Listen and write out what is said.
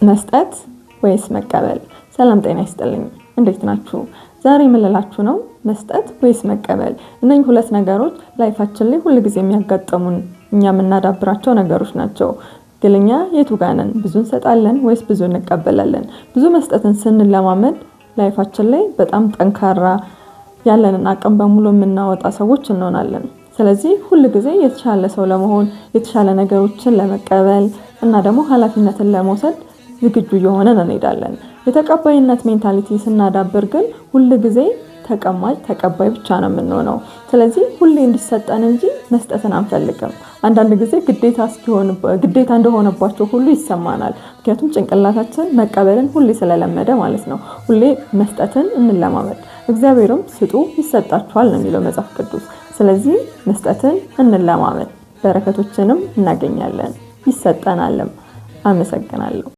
መስጠት ወይስ መቀበል? ሰላም ጤና ይስጥልኝ። እንዴት ናችሁ? ዛሬ የምልላችሁ ነው መስጠት ወይስ መቀበል። እነኚህ ሁለት ነገሮች life ኣችን ላይ ሁል ጊዜ የሚያጋጥሙን እኛ የምናዳብራቸው ነገሮች ናቸው። ግን እኛ የቱ ጋር ነን? ብዙ እንሰጣለን ወይስ ብዙ እንቀበላለን? ብዙ መስጠትን ስንለማመድ life ኣችን ላይ በጣም ጠንካራ፣ ያለንን አቅም በሙሉ የምናወጣ ሰዎች እንሆናለን። ስለዚህ ሁል ጊዜ የተሻለ ሰው ለመሆን፣ የተሻለ ነገሮችን ለመቀበል እና ደግሞ ኃላፊነትን ለመውሰድ ዝግጁ እየሆነን እንሄዳለን። የተቀባይነት mentality ስናዳብር ግን ሁል ጊዜ ተቀማጭ ተቀባይ ብቻ ነው የምንሆነው። ስለዚህ ሁሌ እንዲሰጠን እንጂ መስጠትን አንፈልግም። አንዳንድ ጊዜ ግዴታ እስኪሆን ግዴታ እንደሆነባቸው ሁሉ ይሰማናል። ምክንያቱም ጭንቅላታችን መቀበልን ሁሌ ስለለመደ ማለት ነው። ሁሌ መስጠትን እንለማመድ። እግዚአብሔርም ስጡ ይሰጣችኋል ነው የሚለው መጽሐፍ ቅዱስ። ስለዚህ መስጠትን እንለማመድ፣ በረከቶችንም እናገኛለን፣ ይሰጠናልም። አመሰግናለሁ።